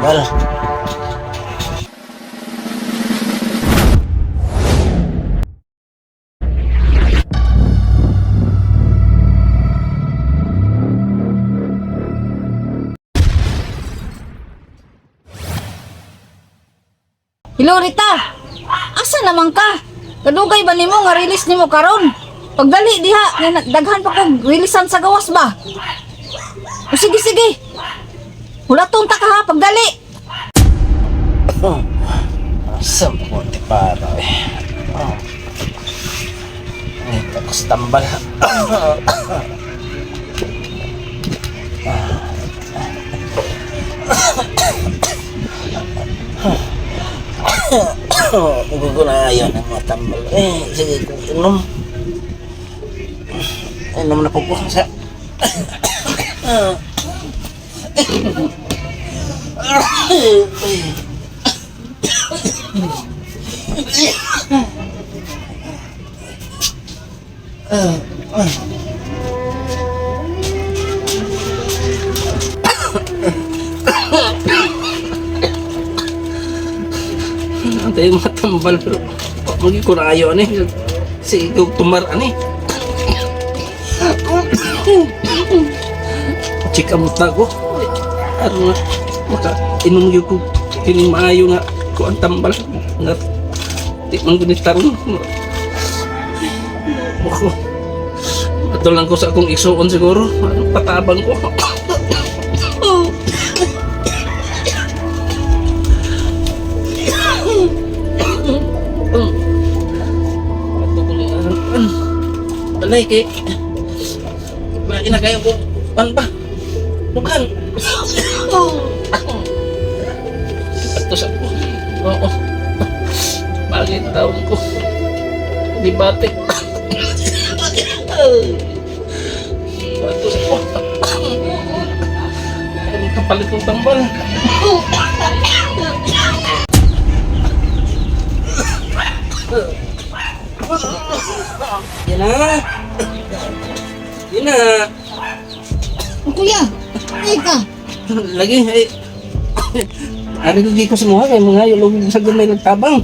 Tambal. Hello Rita. Asa naman ka? Kadugay ba nimo nga release nimo karon? Pagdali diha, nga daghan pa kog releasean sa gawas ba? O sige sige. Hulaton ta ka ha, pagdali. Sa puti para eh. Oh. Ay, tapos tambal. Ugo na ayaw ng mga tambal. Eh, sige, kung inom. Inom na po po sa... Antay mga tambal pero magi ko na ayaw ani. Sige, kung tumar ani. Check ang na ko. Aron nga maka inom gyud ko kining maayo nga ko ang tambal nga di man gud ni taron. Ako. Ato lang ko sa akong igsuon siguro. Patabang ko. Ato ko ni Balay kay Maina kayo ko pan ba? Dukan. Ato sa ko. Oo. Bagay taon ko. Di batik. Ato sa ko. Ay, kapalit ng tambal. Yan na. Yan na. O, kuya, ay ka. Lagi ay Ari ko ko sa mga kay mga yulog sa gamay nagtabang.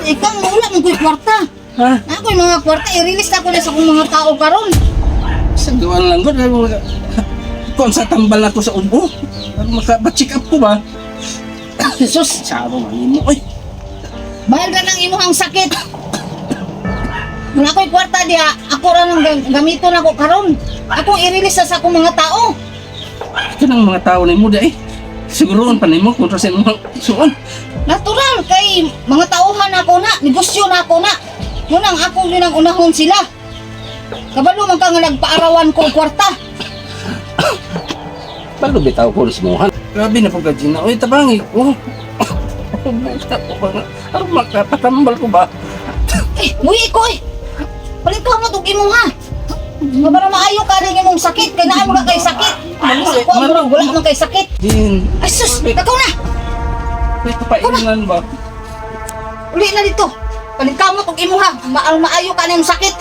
Ikaw wala man ko'y kwarta. Ha? Ako yung mga kwarta, i-release na ko na sa akong mga tao karon. Sa gawan lang ko dahil mga kung sa tambal ako sa ubo. Maka check up ko ba? Jesus, Sabo man nimo oy. bahal na ng imuhang sakit. Wala ko'y kwarta diha, ako ra nang gamiton ako karon. Ako i-release na sa akong mga tao. Kanang mga tao nimo dai. Siguroon pa nimo kontra sa imong suon. Natural kay mga tauhan ako na, negosyo na ako na. Munang ako yun ang unahon sila. Kabalo man ka nga nagpaarawan ko og kwarta. Balo bitaw ko sa muhan. Grabe na pagka Gina. Oy tabangi ko. Buta ko ba nga. Aron makapatambal ko ba? Eh, muhi ko eh. Palit ka mo tug imo ha. Nga para maayo ka rin imong sakit kay naa mo ka kay sakit. Maluoy, Ako ang maluoy. wala man kay sakit. Jin, Ay sus, lakaw na. may kapainan ba? Uli na dito. Palit ka mo tug imo ha. Maayo ka na imong sakit.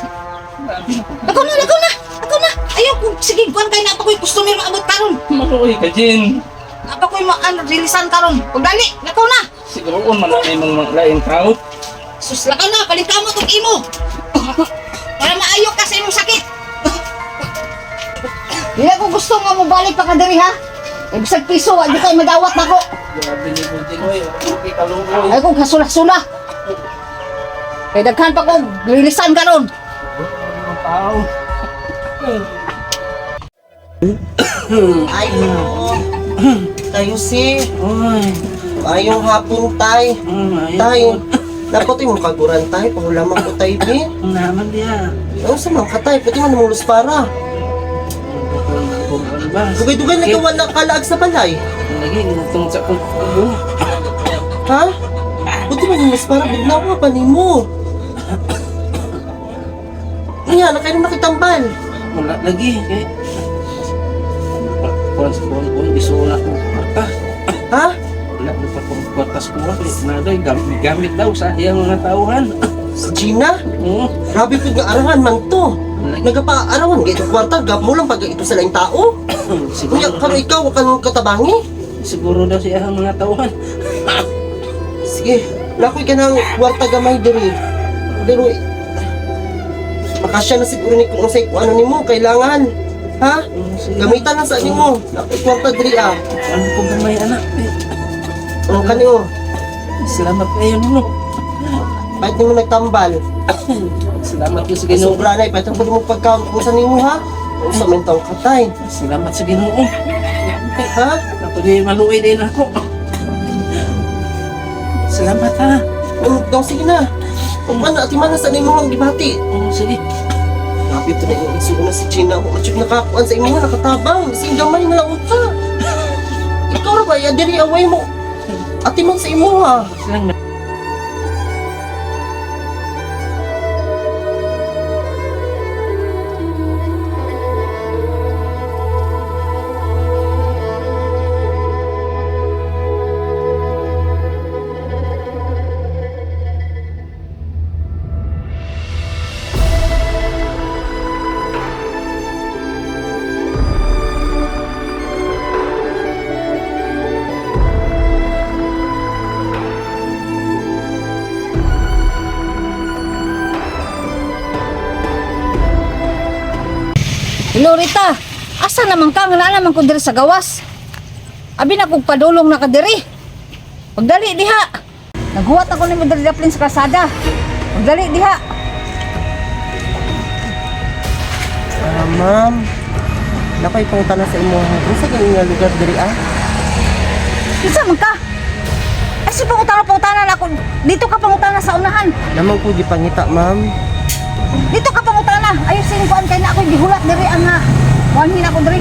Grabe na Lakaw na, lakaw na. Lakaw na. Ayaw ko sige kuan kay naa pa ko'y customer maabot karon. Maluoy ka, Jin. Naa pa ko'y maano rilisan karon. Pagdali, lakaw na. Siguroon man na imong mga laing tao. Sus, lakaw na, palit ka mo tug imo. Para maayo ka sa imong sakit. Dili ko gusto nga mo balik pa ka diri ha. Ay bisag piso, wa gyud kay madawat nako. Grabe ni po, Jin. Oy, okay kaluoy. Ay kong hasula-sula. Kay daghan pa kog rilisan karon. Mga tao. Ayo. Tayo si. Oy. Ayong hapon tay. Ay, Tay. Dapat yung kaguran tay. Pahulaman ko tay bi. Ang naman diya. Ano sa mga katay? Pwede man namulus para. Ba? Dugay-dugay na gawa na kalaag sa balay. Lagi, tungod sa akong ubo. Ha? Pwede man namulus para. Bugnawa pa nimo. Nga, nakainom nakitambal. Wala lagi. Kay... Kuan sa kuan kuan, gusto na akong kwarta. Ha? Wala na pa akong kwarta sa kuha. Nagay, gamit, gamit daw sa iyang mga tauhan. Si Gina? Oo. Grabe po nga arahan man to. Lagi. Nagapaarawan, ito kwarta, gap mo lang pag ito sa laing tao. Siguro. Kunya, karo ikaw, kang katabangi. Siguro daw siya ang mga tauhan. Sige, nakoy ka ng kwarta gamay diri. Pero makasya na siguro ni kung unsay kung ano nimo kailangan. Ha? Sige. Gamitan na sa nimo. Nakoy kwarta diri ah. Ano ko gamay anak? Eh, Ang kani oh. salamat kayo no. Bakit nimo nagtambal? Salamat ko sa Ay, Ginoo. sobra na, ipatang ko mo pagkaon kung sa nimo ha? Unsa man taong katay? Salamat sa Ginoo. Ha? Ako di maluwi din ako. Salamat ha. Daw sige na. Kung ano, ati man na sa nimo ang gibati. Oo, sige. Grabe ito na yung igsuon na si Gina. Kung matyog nakakuan sa imo nakatabang. Bising gamay na lang unta. Ikaw ra ba? Ya, diri away mo. Ati man sa imo ha. Silang Hello Rita, asa naman ka nga naa naman ko diri sa gawas? Abi na kog padulong na ka diri. Pagdali diha. Naghuwat ako nimo diri daplin sa kalsada. Pagdali diha. Ah, ma'am. Nakoy pangutana sa imo. Unsa kay nga lugar diri ah? Kinsa man ka? Ay si pangutana pangutana na ako. Dito ka pangutana sa unahan. Namang ko gipangita, ma'am. Dito ka pangutana. Ayusin ko kay na ako gihulat diri ang nga. Kuanhin ako diri.